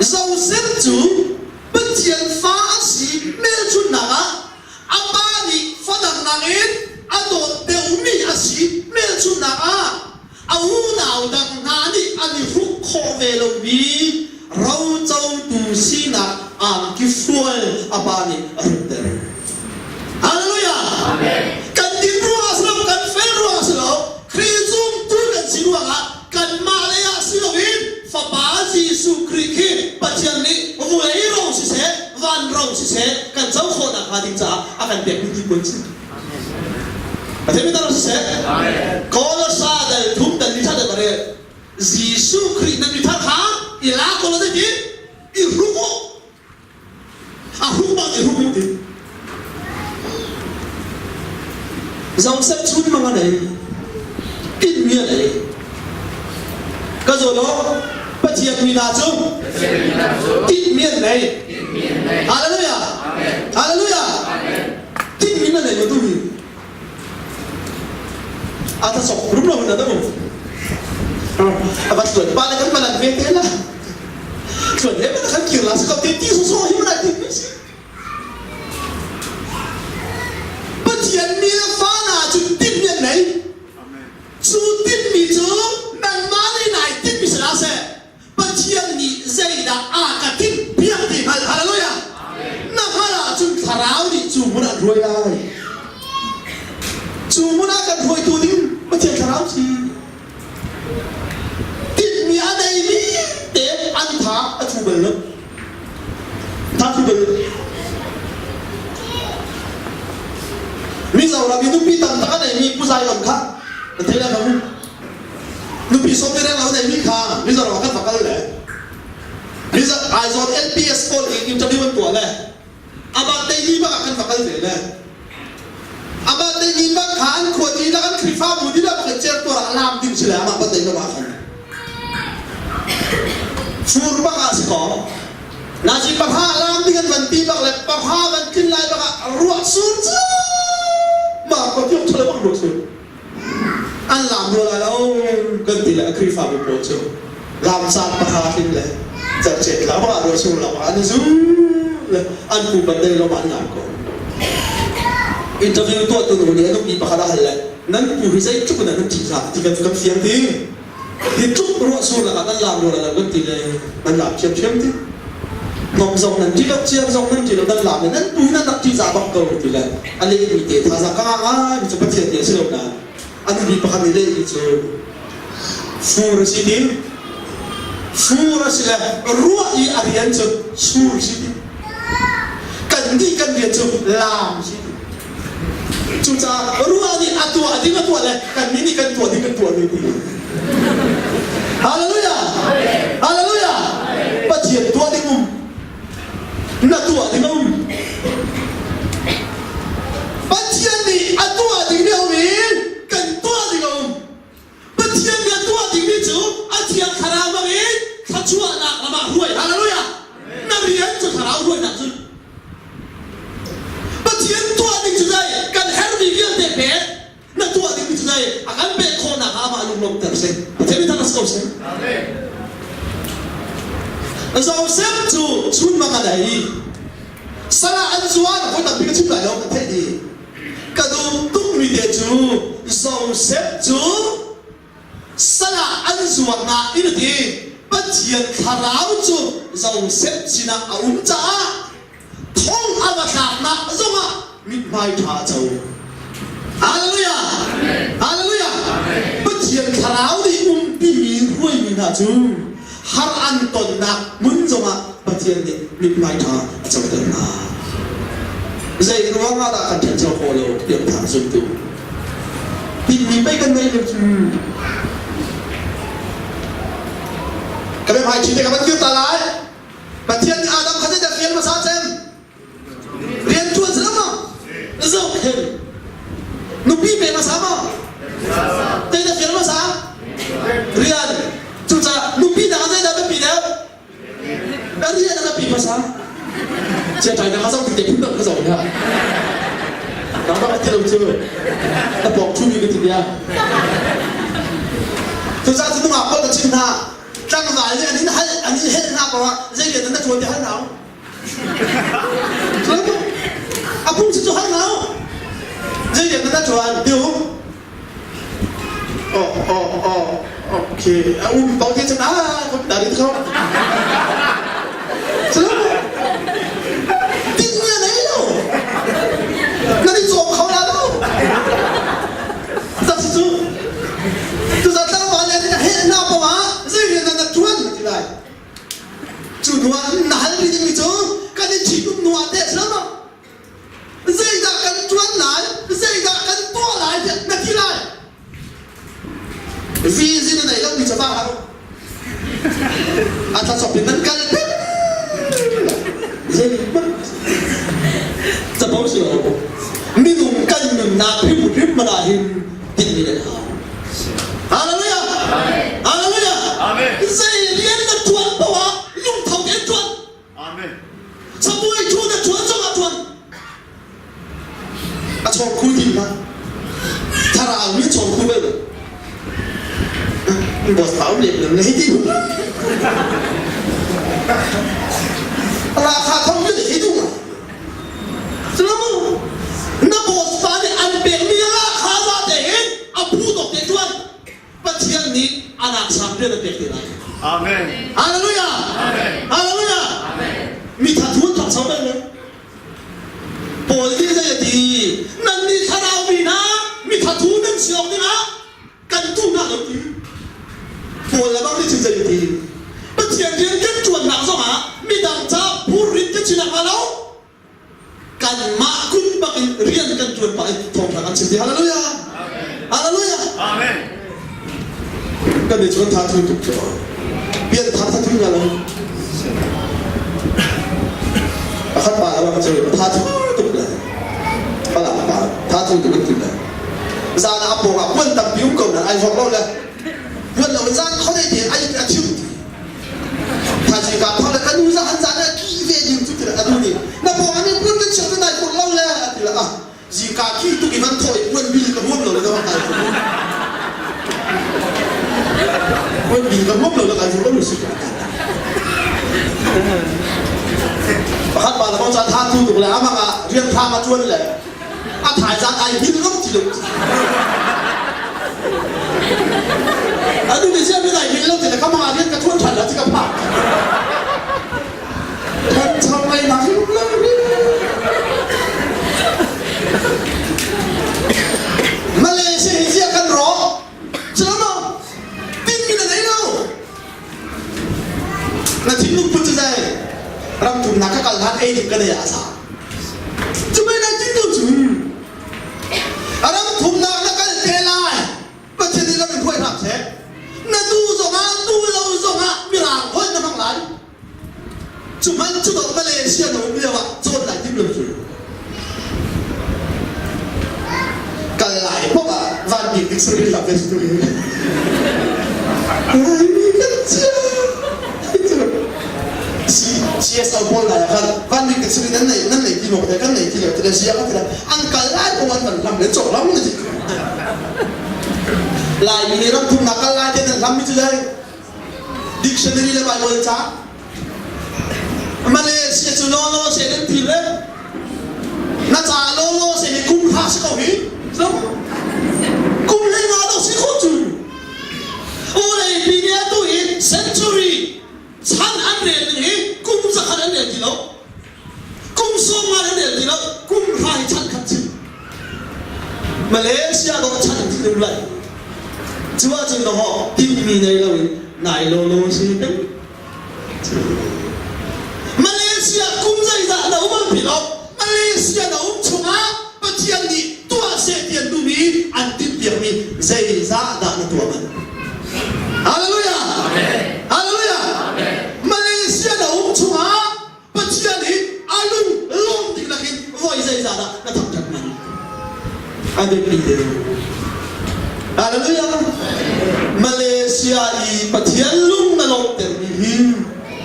Josef cu Pathian fa a si hmelchunhnak ah a pa nih fadang nakin a dawt deuhmi a si hmelchunhnak ah a unau dang hna nih an i hruk khawh ve lomi rocotu sinak angki fual a pa nih a hrukter. Hallelujah! Kan din ruangah si lo, kan fel ruangah si lo, Khrih zumtu kan si ruangah kanmah lei ah si loin Fapa Jesuh Khrih khi Pathian nih vulei ro siseh, van ro siseh kan co khawh nakhnga ding caah a kan pekmi ti si. Pathian mi tar siseh. Kolosa dal thum dal ni tha dal rel. Jesuh Khrih nan mi thar kha i la ko lo ti i hruk u. A hruk bang i hruk u ti. Joseph chun mang a nei. Tinmi a nei. Ka zawn aw, Pathian mi hna cu tinhmi an nei. Hallelujah! Hallelujah! Tinhmi na nei maw tu hi? A ta sok rum lo na mu. A va tluan pa le kan malan ve te la. Tluan he man kan kir la si ko te ti so so hi man ai tin si. Pathian mi le fa hna cu tinhmi an nei. Cu tinhmi cu nangmah nih nai tinhmi si hlah seh. Pathian nih zeidah a ka timh piak ti hngal. Hallelujah. Na hngalh ahcun thlarau nih cu hmun ah hruai lai. Cu hmun ah kan hruaitu ding Pathian thlarau si. Tinhmi a neimi te an tha a thu bal lo. Tha thu bal lo. Mizoram i nupi tam tak a neimi Pu Zai Lam kha na thei lai lo. Nupi sawm reng lo neimi kha Mizoram ah kan va kal le Mizo Aizawl LPS pawl i interview an tuah le amah teimi bak ah kan va kal ve le amah teimi bak kha an khua dihlak an Khrihfabu dihlak bak in certuar ah lam ding si le amah bat dei lo ah khan fur bak ah si ko nazi pahra lam ding an van ti bak le pahra van tlin lai bak ah ruah sur cu ma ko tiok thalo bak ruah sur an lam rua lai lo kan ti le Khrihfabu pawl cu lam caan pahra tlin le cercet lam ah ruah sur lam ah an zu le an pu ban dei lo an lam ko interview tuah tu nu nih a nupi pakhat a hal le nan pu hi zeitluk in an ṭih hlah ti kan kan fiang ti hi tluk ruah sur lakah nan lam rua lo kan ti le nan lam ṭhiamṭhiam ti hnawm zong nan ṭi lo ciang zong nan ṭi lo nan lam le nan pu nan rak ṭihzah bak ko ti le a lehmi te thazaang ka ngah ngai mi cu Pathian ti a si lo nain a nupi pakhat nih lehmi cu fur a si ti fur a si le ruah i a rian cu sur si ti kan nih kan rian cu laam si ti Cucaah ruah nih a tuah ding a tuah le kannih nih kan tuah ding kan tuah ve ti. Hallelujah! Hallelujah! Pathian tuah ding um. Na tuah ding um. Pathian nih a tuah ding mi a um i kan tuah ding a um. Pathian nih a tuah dingmi cu a thiang thlarau bangin thluachuahnak ram ah hruai. Hallelujah! Na rian cu thlarau hruainak cun. Pathian tuah ding cu zei kan herhmi vialte pek na tuah dingmi cu zei a kan pek khawhnak ah amah lunglawmhter si. Pathian mi thang a si ko si. Joseph cu chunmang a nei. Sal ah an zuan voi tampi ka chim lai lo kan theih dih. Ka duh tukmi te cu Joseph cu sal ah an zuarnak in a ti. Pathian thlarau cu Joseph sinah a um caah thong a va tlaknak zongah mithmai ṭha a co. Hallelujah! Hallelujah! Pathian thlarau nih umpimi hruaimi hna cu har an tonnak hmun zongah Pathian nih mithmai ṭha a coter hna. Zei ruang ah dah kan ṭhancho khawh lo piangthar zumtu? Tinhmi pei kan nei lo cu. Ka biahmai ṭhi te ka van kir ta lai. Pathian nih Adam kha zeidah fial hmasa cem? Rian ṭuan si lo maw? Zohkhen. Nupi pe hmasa maw? Zeidah fial hmasa? Rian. Cucaah nupi dang zeidah biapi deuh? Na rian a biapi hmasa. Chiaṭai na ka zoh tik te phun dang ka zoh hna. Nangmah ka ti lo cu. Na pawng ṭhumi ka ti bia. Cucaah cu nungak pawl ka chim hna. Tlangval nih an in hal an in helh hna paoh ah zei rian na ṭuan ti hal hna u. A phung cu hal hna u. Zei rian na ṭuan ti u. Oh oh oh okay. A um ko ti cun ah ka dari kho. Tinmi a nei lo. Nan i cawm kho la lo. Tak si cu. Tuzan tlangval nih a helh hna paoh ah zei rian dah na ṭuan ti lai. Cu hnu ah na hal rih dingmi cu kan i ṭhitum hnu ah teh a si lo maw? Zeidah kan ṭuan lai, zeidah kan tuah lai tiah na ti lai. Vision a nei lomi cu va hlah u. A thlacawp in nan kal peng. Zeihmanh capo si lo. Minung kan nunnak hrimhrim man ah hin tinhmi nan hau. Hallelujah! Hallelujah! Zei rian na ṭuan paoh ah lungtho tein ṭuan. Amen. Cabuai ṭhu na ṭuan zongah ṭuan. A chawng khu ti hlah. Thlarau nih chawng khu bal. Boss tau lem lem le hei ti. Rakha thong cu hei tu. Sulamu na boss pa nih an pekmi rakha za te hin a phu tawk te ṭuan. Pathian nih a nak rian a pek te lai. Amen. Hallelujah. Amen. Hallelujah. Amen. Mi tha thun thak so bal le. Paul nih zei a ti? Nan nih thlarau mi hna mi tha thu nan si awk dingah kan tu hna lo ti. Paul le bang nih cun zei a ti? Pathian rian kan ṭuannak zongah midang ca phurrit kan si nakhnga lo kanmah kun bak in rian kan ṭuan pah i thawngṭha kan chim ti. Hallelujah. Hallelujah. Amen. Kan nih cu kan tha thu tuk cu. Pian tha tha thu nga lo. Pakhat pa ram cu tha thu tuk le. Pala pa tha thu tuk in le. Zan ah pawng ah puan tampi um ko na ai hok lo le. Puan lo zan khone te ai a thiu. Thaizing ka thawng le ka nu za han zan ah ki ve ding cu ti le a nu nih na pawng ah mi puan kan chiah tu nai pur lo le a ti le ah zingka ki tuk i van thawh i puan bil ka huam lo le na kai puan bil ka huam lo le kai lo si pakhat pa le bang caan tha tu tuk le amang ah rian tha ma tuan le a thai zan ai hil ngam ti lo anu ni sia mi ai hil lo ti le ka mang ah rian ka thuan than la ti ka pha kan chang lai na him la Malaysia hi zia kan ro chama tin mi na nei lo na thinlung put cu zei ram thumnak ka kal hlan ei ding ka nei ah sa cu mei nai tin ko cu ram thumnak na kal te lai Pathian nih lam in hruai hram seh na tu zongah tu lo zongah mirang holh na hmang lai cu hman cu dawh Malaysia na um lio ah cawn lai tim lo cu kal lai poh ah van bik dictionary lam ve tu Laimi kan chia CSO pawl lai ah khan van bik dictionary nan nei nan nei ti maw kan nei ti lo ti le sia ka ti le an kal lai ko an van lam le cawk lam na ti Laimi nih ram thumnak kal lai te nan hlam mi cu zei dictionary le Bible ca Malaysia cu law law se nan thil le na ca law law se hi kum hra si ko hi so kum hlei nga do si kho cu ulei pi nih atu hi century chan an rel ning hi kum zakhat an rel ti lo kum sawm nga an rel ti lo kum hra hi chan khat chim Malaysia dawh chan an ti lai cu ahcun na ho tinhmi nei lo in nai law law si peng Malaysia kum zeizah na um an lo Malaysia na um chungah Pathian nih tuah seh ti an duhmi an timhpiakmi zeizah dah na tuah man Hallelujah Hallelujah Malaysia na um chungah Pathian hi a lung lawm dihlak in voi zeizah dah na thangṭhat man a biapi deuh. Hallelujah! Malaysia i Pathian lung na lawmhtermi hi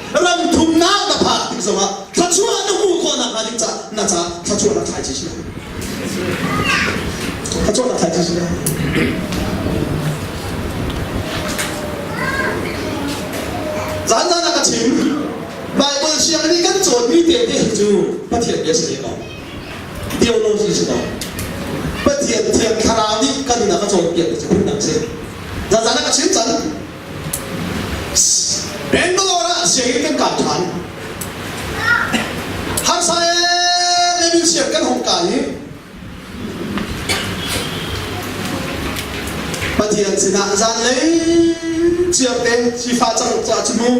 ram thumnak na phak tik zongah thluachuah na hmuh khawhnak hnga ding caah na caah thluachuahnak thlaici si. Thluachuahnak thlaici si. Zan zan ah ka chim. Bible siang nih kan cawnmi te te hi cu Pathian bia si ko. Theology si ko. Pathian thiang thlarau nih kan in a ka cawnpiak cu phundang si. Zan zan ah ka chim cang. Bangalore ah sianginn kan kai ṭhan. Harsa em in siang kan hong kai i Pathian sinah zanlei ciarte sifa cang ca cu mu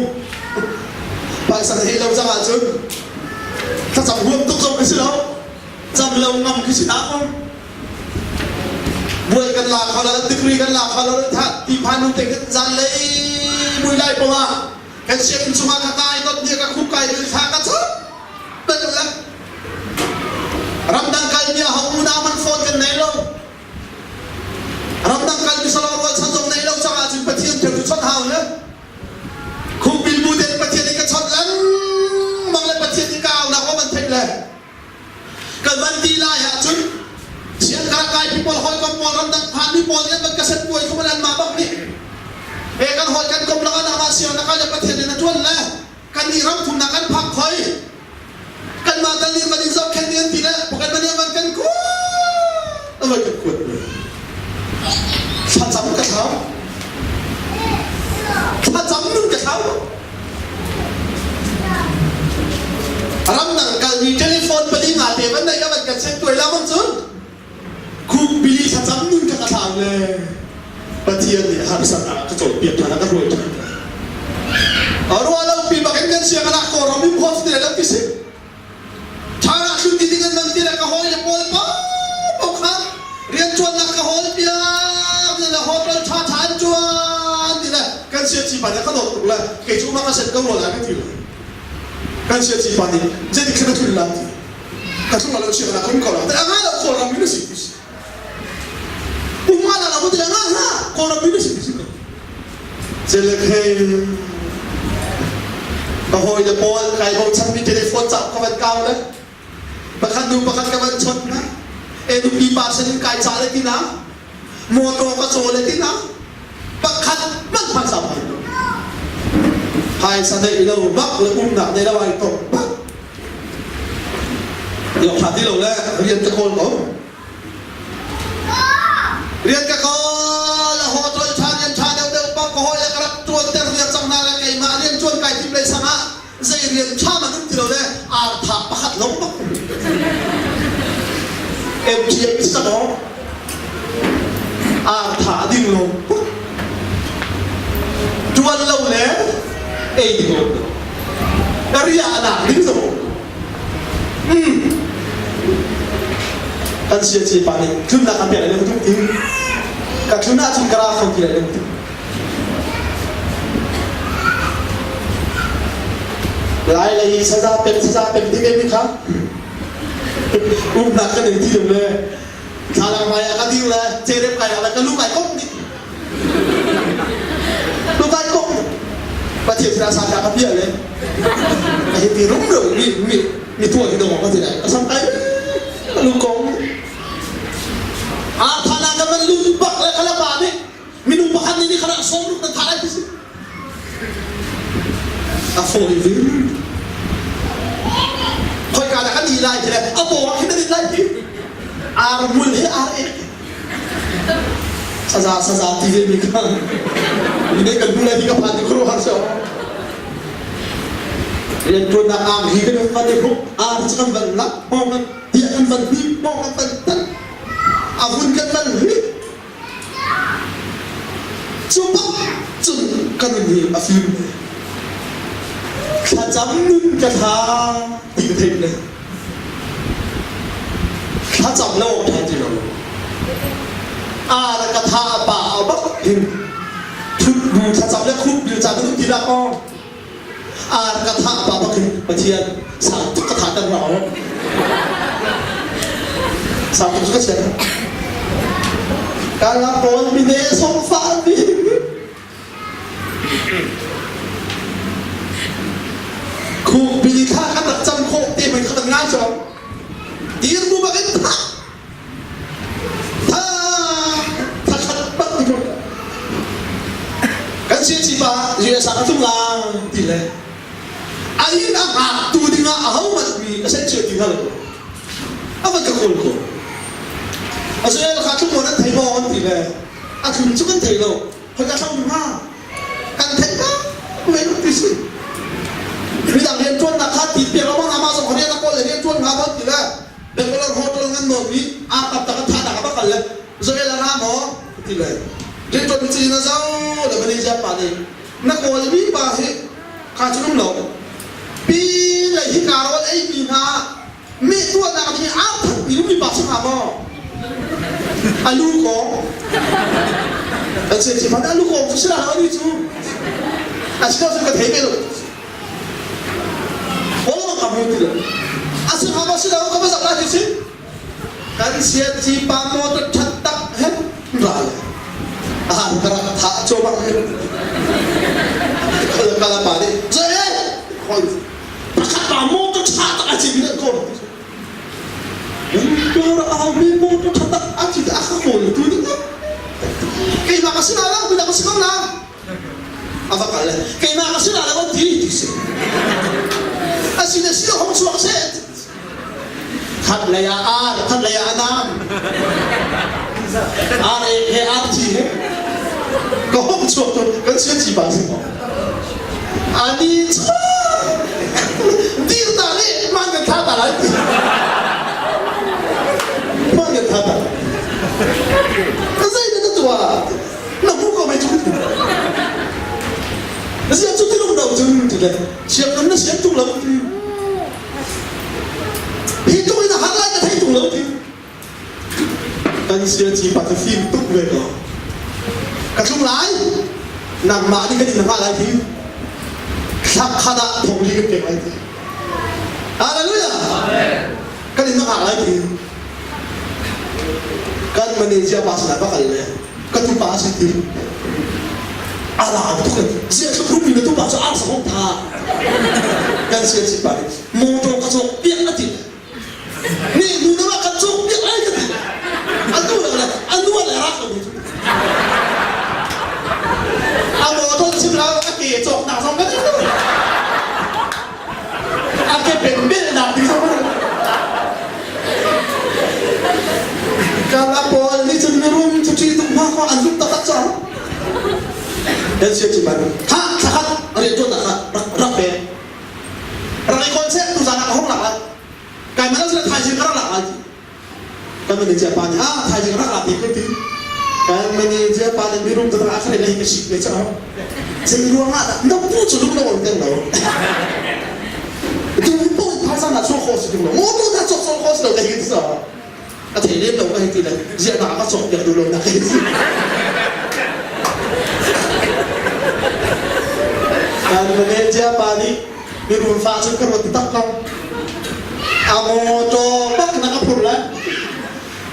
phaisa hei lo cang ahcun thlacam huam tuk zong khi si lo cam lo ngam khi si dah mu buai kan la kho lo degree kan la kho lo tha ti phan nu te zanlei mui lai pong ah kan sianginn chungah ka kai dot nia ka khup kai bil thla ka chap bel la ramdang kal mi ho unau man phone kan nei lo ramdang kal mi salo rual chan zong nei lo cangah cun Pathian theu cu chawt hau le khupil bu ten Pathian in ka chawt lengmang le Pathian in ka au nak man theih le kan van ti lai ahcun siang ka kai pi pawl hawikom pawl ramdang phan mi pawl nih an van ka set puai khu an mah bak nih he kan hawi kan kom laka na mah siang na kai le Pathian in a tuan le kan nih ram thumnak kan phak khoi kan mah dal nih van in zohkhenh ni an ti le pakhat van van kan kuat a van kan kuat thlacam ka thlau thlacam nun ka thlau Ramdang kalmi telephone pali nga te van nei ka van kan sek tuai la bang cun khuk bili thlacam nun ka ka thlang le Pathian nih harsat ah ka cawnpiak ṭhan a ka hruai ṭhan. Ruah lo pi bak in kan siang anak ko ram in phos ti lo ti si. Ṭhara thlun ti ding an van ti le ka hawi le pawl pa paoh kha rianṭuannak ka hawl piak ti le hotel ṭha ṭha an ṭuan ti le kan siaci pa nih a ka dawt tuk le kei cu ma ka set ko rua lai ka ti le kan siaci pa nih zeitik khan a tlun la ti ka tlung lo chiang la kun ko la te anga lo kawlram mi na si ti si um nga la lo te anga ha kawlram mi na si ti si ko Celekhe ka hawi le pawl kai bochan mi telephone ca ka van kau le pakhat nu pakhat ka van chawnh na e nupi pa sin in kai ca le ti na motor ka caw le ti na pakhat man phaisa phai lo phaisa nei lo bak le umnak nei lo ai to bak yok tha ti lo le rian ka kawl ko Rian ka kawl, a haw ṭha rian ṭha deuhdeuh paoh ka hawi le ka rak ṭuanter viar cang hna le keimah rian ṭuan kai tim lei sang ah zei rian ṭha man um ti lo le artha pakhat lawng bak um. MTM is ka dawng. Artha a ding lawng put. Ṭuan lo le ei ding lo. Ka riah a nak ding zong. Kan siaci pa nih tlunnak a pek lai lo tuk ti. Ka tlun ahcun ka ra kho ti lai lo ti. Lai lei saza pek saza pek ding mi kha umnak kan ei ti lo le thlalang mai ah ka ding le cerep kai ah le ka lu kai kop ni lu kai kop Pathian sinah sa ka bia le a hi ti rum ro mi mi mi tuah hi dong ka ti lai asam kai lu kong a thana ka man lu bak le khala pa nih minung pakhat nih khala som ruk nan tha lai ti si a fawi vi khoi ka da kan i lai ti le a bo ah khin an lai ti ar mul hi ar ek Saza saza ti ve mi kha mi nih kan hnu lai ti ka phan ti khuaruah har sio. Rian ṭuannak ang hi kan van i hruk ar cu kan van lak hmawng kan tiah kan van hnim hmawng kan van tan a vun kan van hlik cu bak cun kan nun hi a fim thlacam nun ka thla ti ka theih le Thlacam lo awk ṭha ti lo. Aa le ka tha a pa a bak hin thut bu thlacam le khup bil ca kan ti dah aw. Aa le ka tha a pa bak hin Pathian sang tuk ka tha kan ra aw. Sang tuk ka chian. Kala pawl mine song fa mi. Khukpi kha kan rak cam khawh te hmanh kha kan ngai cawk. Dir bu bak in tha tha tha khat bak ti Kan si chi pa US ah. a tlung lai ti le a inn a hngaktu dingah ahohmanh mi a senchia ti hngal lo. A van ka kawl ko. A cu kha tlung an thei maw an ti le a tlun cu kan thei lo. Hoi ka thlang hnga. Kan theih ka mei ti si. Midang rian ṭuannak kha ti piak amang amah zong rian a kawl le rian ṭuan hnga maw ti le Bangalore hotel ngan nawn mi a kap tak tha nak a kal le Zoel a ra maw ti le rian ṭuan mi na zo le manager pa nih na kawl mi pa hi kha cu um lo pi le hi ka rawl ei mi hna meh tuahnak hi aa that mi mi pa si hnga maw alu kong a che che man alu kong cu si la ani cu a si lo ka thei ve lo Olo ka mu ti lo a si hnga maw si lo ka va zak la ti si kan sian ci pa maw ta that tak he ra le ah ka rak tha cho bang he kala kala pa nih je khoi pakhat pa motor tha tak a ci mi ko Ungkar au mi motor tha tak a ci a ka kawl tu ding keimah ka si la lo midang si ko na a va kal le keimah ka si la lo ti ti si a si le si hong chuak se khat lei ah ar khat lei ah anam ar e he ar thi he ka hong chuak tu kan sia chi pa si ko ani dir ta le man kan tha ta lai man kan tha ta ka zei na tua na mu ko mai chu Sia cu ti lung do cun ti le siang na siang tung lo ti Hi tuk in a har lai ka thei tung lo ti. Kan sia ci pa cu fim tuk ve ko. Ka tlung lai. Nangmah nih kan in hngah lai ti. Thlak khat ah thongli kan pek lai ti. Hallelujah. Kan in hngah lai ti. Kan manager pa sinah va kal le ka tupa si ti. Alam tuk zia tluk rupi na tupa cu ar sa hong tha. Kan sia ci pa nih motor ka cawk piak a ti. Ni nu na kan cawk piak ai ka ti. Anu le le anu le rak lo mi cu. A motor chim la a ke cawk nak zong kan A ke pen bel nak ding zong kan Kan a pawl nih cun mirum cu ṭih tuk hna kha an zumh taktak cang. Nan sia ci ban ha thlakhat rianṭuannak kha rak rak pe. Rak i kawl seh tuzan ah ka hong lak lai. Kai man sila thaizing ka rak lak lai ti. Kan manager pa nih ah thaizing rak lak ti ko ti. Kan manager pa nih mirum taktak a ka lei ka sik ve cang. Zei ruang ah dah na pu cu lung na on teng lo. Tu po phaisa na chuak kho si tung lo. Motor na chok sol kho si lo ka hi ti sa. A thei lem lo ka hei ti le ziah na ka cawk piak duh lo na ka hei ti. Kan manager pa nih mirum fa cu ka ruat tak ko. A motor bak na ka phur le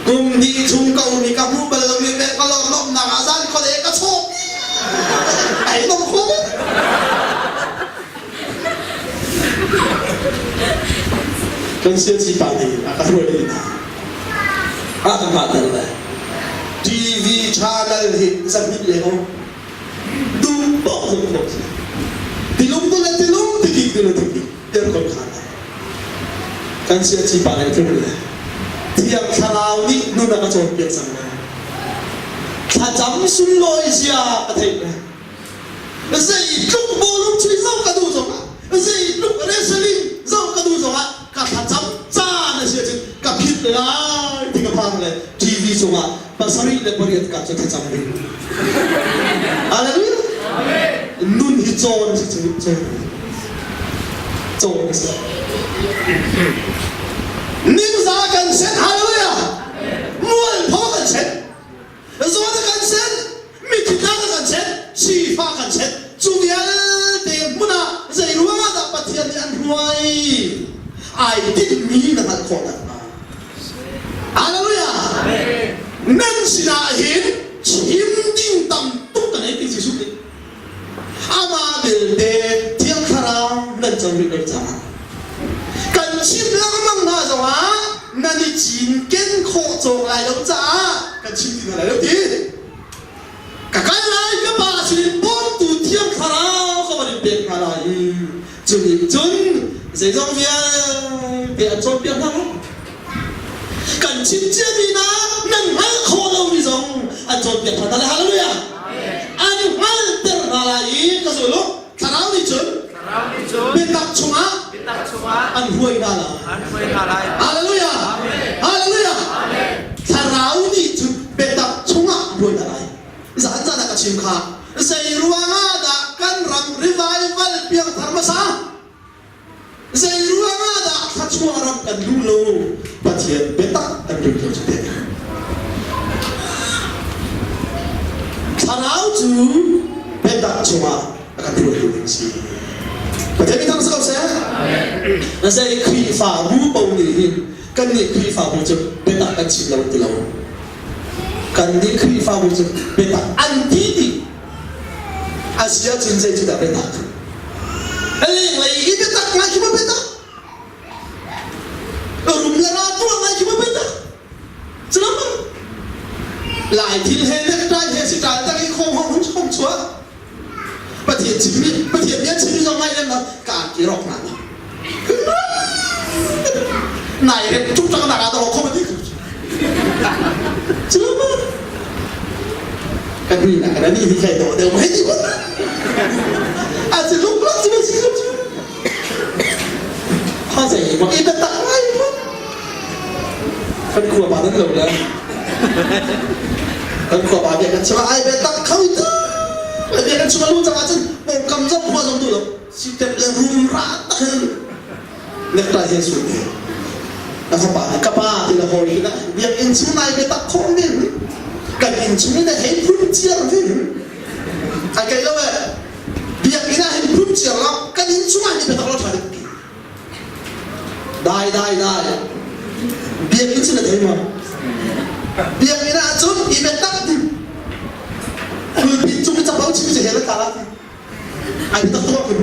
kum di chung ka um i ka hmuh bal lo mi pek ka lawm lawmnak ah zan khole ka chawk ai nom kho Kan siaci pa nih a ka hruai hna. A ka hngahter le TV channel hi zahnih leng um. Dum bok zong khawh si. Tilung tu le tilung tikik tu le tikik aircon khan kan siaci pa le tlung le Thiang Thlarau nih nun a ka cawnpiak cang le thlacam sunlawi zia ka theih le Zeitluk bawlung chuih zoh ka duh zongah, zeitluk wrestling zoh ka duh zongah ka thlacam caan a si ahcun ka phit lai ti ka phang le TV cungah 78 ka cu thlacam ding. Hallelujah. Nun hi cawn a si cu cawn. Cawn a si. Ningza kan sen hallelujah. Mualpho kan sen. Zawn a kan sen, mithi tlang a kan sen, sifah kan sen. Cu vialte hmun ah zei ruangah dah Pathian nih an hruai? Ai tinhmi na hngalh khawh nakhnga. Hallelujah! Nan sinah hin chim ding tam tuk ka ngei ti Jesuh nih. Amah belte Thiang Thlarau nan co rih lo caah kan chim lengmang hna zongah nan i cinken khawh cawk lai lo caah kan chim ti hna lai lo ti. Ka kal lai ka Pa sinin bawmtu Thiang Thlarau ka van Cu nih cun zeizong vialte an cawnpiak hna lai. Kan chim ciami hna nan hngalh khawh lomi zong an cawnpiak hna lai. Hallelujah! An hngalhter hna lai i ka zul u. Thlarau nih cun biatak chungah an hruai hna lai. Hallelujah! Hallelujah! Thlarau nih cun biatak chungah an hruai hna lai. Zan zan ah ka chim kha. Zei ruangah dah kan ram revival piangthar hmasa? Zei ruangah dah thluachuah ram kan duh lo? Pathian biatak kan duh lo cu teh. Thlarau cu biatak chungah a kan hruaitu ding si. Pathian mi thang si ko seh. Zei Khrihfabu paoh nih hin kannih Khrihfabu cu biatak kan chim lo ti lo. Kannih Khrihfabu cu biatak an ti dih. A si ahcun zei cu dah biatak? A lenglei i biatak ngai khi maw biatak? Rum le ra tuah ngai khi maw biatak? Culam Lai thil he necktie he si ṭai tak i khawm hong hun hong chuah. Pathian chimmi Pathian bia chimmi zong ngai lem lo ka ki rok na. Nai rep tuk tak nak ah dah khom ati. Culam Kan ni nak kan ni hi kai do deuh mai ti. A si luk lak si si si. Kha zei ma i tak ngai mu. Kan khua pa nan lo le. Kan khua pa bia kan chim ai be tak khau tu. Le bia kan chim lu chang ah cun pawngkam zong khua zong tu lo. Si tep le rum ra tak hin necktie he su te. Na fapa nih ka pa ti le hawi na biakinn chung nai biatak khawh men kan inn chung in hei phun ciar ve ai kai lo eh biakinn ah hin phun ciar lo kan inn chung ah hin biatak lo tha ding dai dai dai biakinn cu na thei maw biakinn ah cun i biatak ding pulpit cung i capo chim cu hel ta la ai biatak tuah kun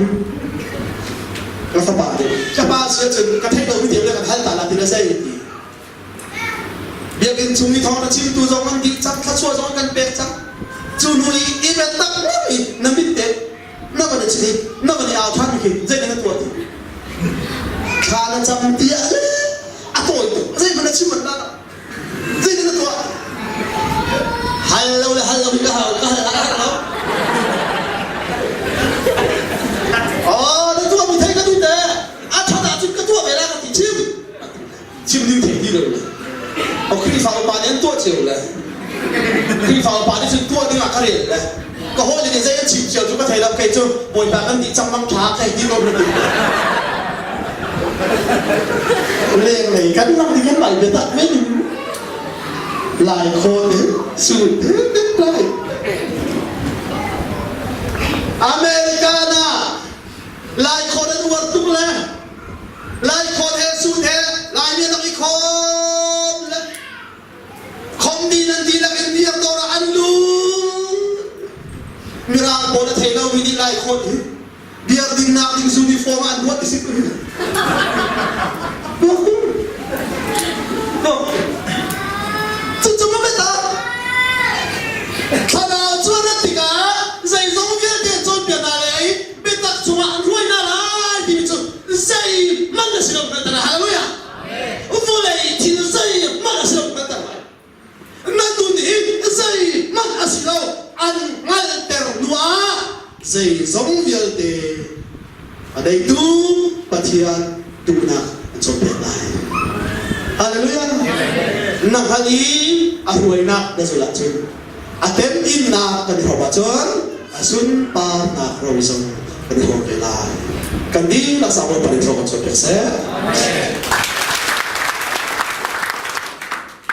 ka fapa te ka pa si ahcun ka theih lomi te le kan hal ta la ti na zei ti biakinn chung i thawng na chimtu zong an dih cang thluachuah zong kan pek cang cu hnu i i biatak i na mit te na van i chim na van i au ṭhan khi zei na tuah ti thla na cam tiah le a tawi tuk zeihmanh na chim manh la zei na tuah hal lo le hal lo ka hal ka hal ka hal lo oh na tuah mi thei ka tu te a ṭhat ahcun ka tuah ve la ka ti chim chim ding thei ti lo le o Khrihfa upa nih an tuah cio le Khrihfa upa nih cun tuah ding ah ka rel le ka hawi nih zei an chim cio cu ka thei lo kei cu Bawipa kan dih cang mang ṭha ka ti ko na ti lenglei kan lang ding an lai biatak men lai khaw te su te te lai America na lai khaw nan uar tuk le lai khaw he su he lai mi rak i khawm le Khom din an dihlak in biak dawr ah an lut. Mirang pawl a thei lomi nih lai khawt hi biak dingnak ding uniform ah an ruat ti si Cucu ma beta thlarau cu a rat tikah zeizong vialte an cawnpiak hna lai i biatak chungah an hruai hna lai timi cu zeihmanh a si lo. Hallelujah! Vawlei thil zeihmanh a si lo kan lai. Na nun hi zeihmanh a si lo an hngalhter hnu ah zeizong vialte a neitu Pathian duhnak an cawnpiak lai. Hallelujah. Na hngalh i a hruainak na zulh ahcun a temhinnak kan i hrawm ahcun a sunparnak ro zong kan i hrawm ve lai. Kan dihlak sang Bawipa nih thaw kan cawnpiak seh.